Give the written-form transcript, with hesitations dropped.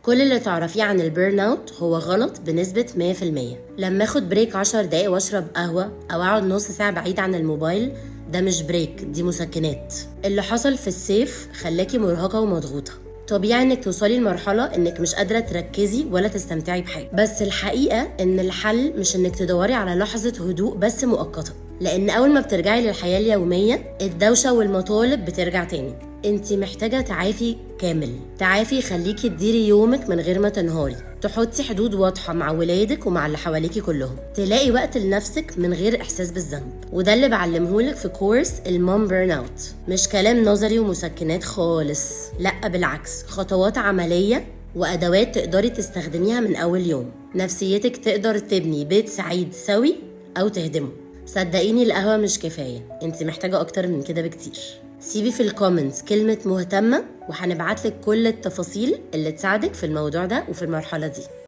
كل اللي تعرفيه عن ال burnout هو غلط بنسبة 100%. لما اخد break 10 دقايق واشرب قهوة او اقعد نص ساعة بعيد عن الموبايل، ده مش break، دي مسكنات. اللي حصل في الصيف خلاكي مرهقة ومضغوطة. طبيعي انك توصلي لمرحلة انك مش قادرة تركزي ولا تستمتعي بحاجة، بس الحقيقة ان الحل مش انك تدوري على لحظة هدوء بس مؤقتة، لان اول ما بترجعي للحياة اليومية الدوشة والمطالب بترجع تاني. انت محتاجة تعافي كامل، تعافي يخليكي تديري يومك من غير ما تنهاري، تحطي حدود واضحة مع ولادك ومع اللي حواليكي كلهم، تلاقي وقت لنفسك من غير إحساس بالذنب. وده اللي بعلمهولك في كورس ال mom burnout. مش كلام نظري ومسكنات خالص، لا بالعكس، خطوات عملية وأدوات تقدري تستخدميها من أول يوم. نفسيتك تقدر تبني بيت سعيد سوي أو تهدمه. صدقيني القهوة مش كفاية، انت محتاجة أكتر من كده بكتير. سيبي في ال comments كلمة مهتمة وهنبعتلك كل التفاصيل اللي تساعدك في الموضوع ده وفي المرحلة دي.